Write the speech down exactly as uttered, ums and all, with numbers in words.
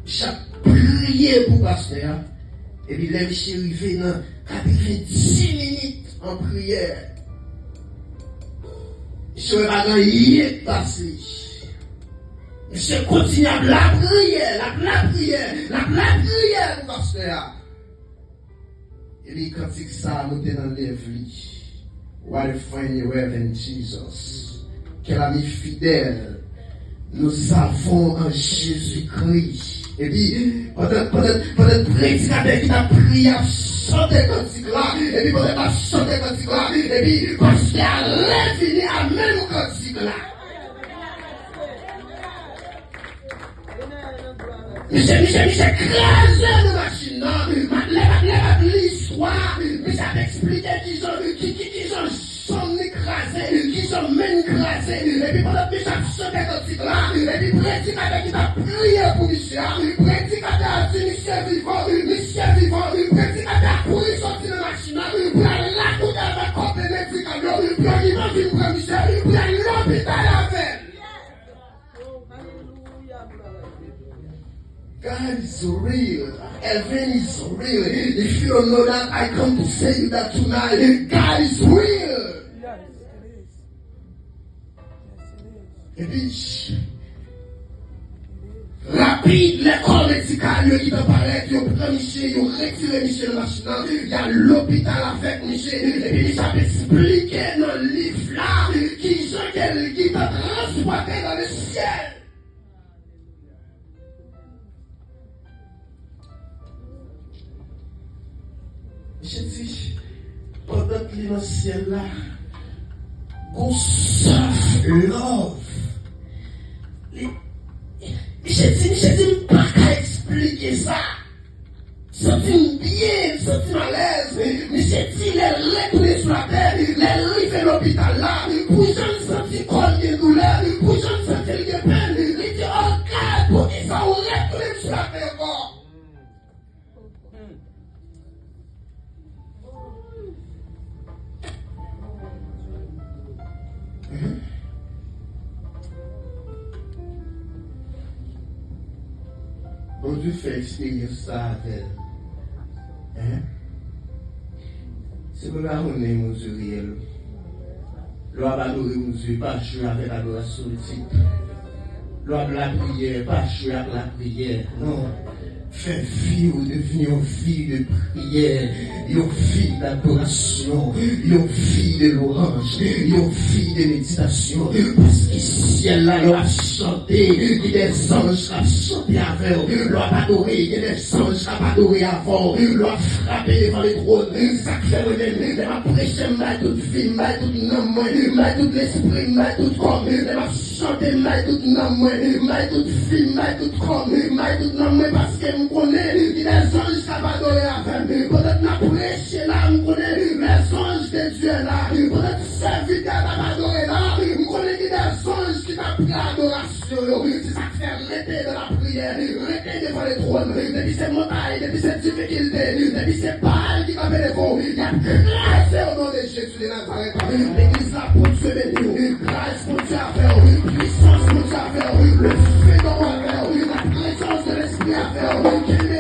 Misye ap priye pou pastè a. Epi lè misye rive nan katrevenndis minit an priyè, misye wè pa gen anyen k pase. Misye kontinye ap lapriyè, l ap lapriyè, l ap lapriyè pou pastè a. Epi kantik sa a moute nan lèv li. What a friend you have in Jesus. Quel ami fidèle nous avons en Jésus-Christ. Epi, pandan, pandan, pandan predikatè ki t ap priye ap chante kantik la, epi pandan l ap chante kantik la, epi pastè a lè vini a menm kantik la. Misye, misye, misye kraze nan machin nan. Lè m ap, lè m ap li istwa, misye ap eksplike kijan, ki, ki, kijan janm li kraze, kijan men li kraze. Epi pandan misye ap chante kantik la, epi predikatè ki t ap priye pou misye a, predikatè a di misye vivan, misye vivan. Predikatè a kouri soti nan machin nan, pou l al lakoute avèk kòb medikal yo, pou yo rive vin pran misye, pou l al lopital avè l. God is real. Heaven is real. If you don't know that, I come to say you that tonight. God is real. Epi, rapid, lè kò medikal yo gentan parèt, yo pran misye, yo retire misye nan machin nan, y al lopital avèk misye. Epi misye ap eksplike nan liv la kijan ke l gentan transpòte nan lesyèl. Misye di, pandan ke li nan syèl la, gon soft love. Li, misye di, misye di, m pa ka eksplike sa. M santi m byen, m santi m alèz. Misye di, lè l retounen sou latè, lè l rive lopital la, pou jan l santi kò l gen doulè, pou jan l santi l gen pèn, li di, "Oh God, poukisa ou retounen m sou latè ankò?" Bondye fè eksperyans sa avè l. Hein? Se pou nou konnen Bondye reyèl. Lè w ap adore Bondye, pa jwe avèk adorasyon l tit. Lè w ap lapriyè, pa jwe ak lapriyè. Non. Fè vi w devni yon vi de priyè, yon vi dadorasyon, yon vi de lwanj, yon vi de meditasyon. Paske syèl la, lè w ap chante, gen dè zanj k ap chante avè w. Lè w ap adore, gen dè zanj k ap adore avè w. Lè w ap frape devan le tròn, se sa k fè mwen menm, lè m ap preche, m bay tout vi m, m bay tout nanm mwen, m bay tout lespri m, m bay tout kò m, lè m ap chante, m bay tout nanm mwen, m bay tout vi m, m bay tout kò m, m bay tout nanm mwen, paske m konnen gen dè zanj k ap adore avè m. Pandan n ap preche la, m konnen les anges de Dieu la. Pandan sèvitè a t ap adore la, m konnen gen dè zanj ki t ap pran adorasyon yo. Se sa k fè rete nan lapriyè, rete devan le tròn. Depi se montay, depi se difikilte, depi se Baal ki kanpe devan w, y ap kraze o non de Jezi de Nazarèt. Legliz la, Bondye beni w. Gras Bondye avè w. Pwisans Bondye avè w. Le feu de Bondye avè w. La prezans de Lespri avè w.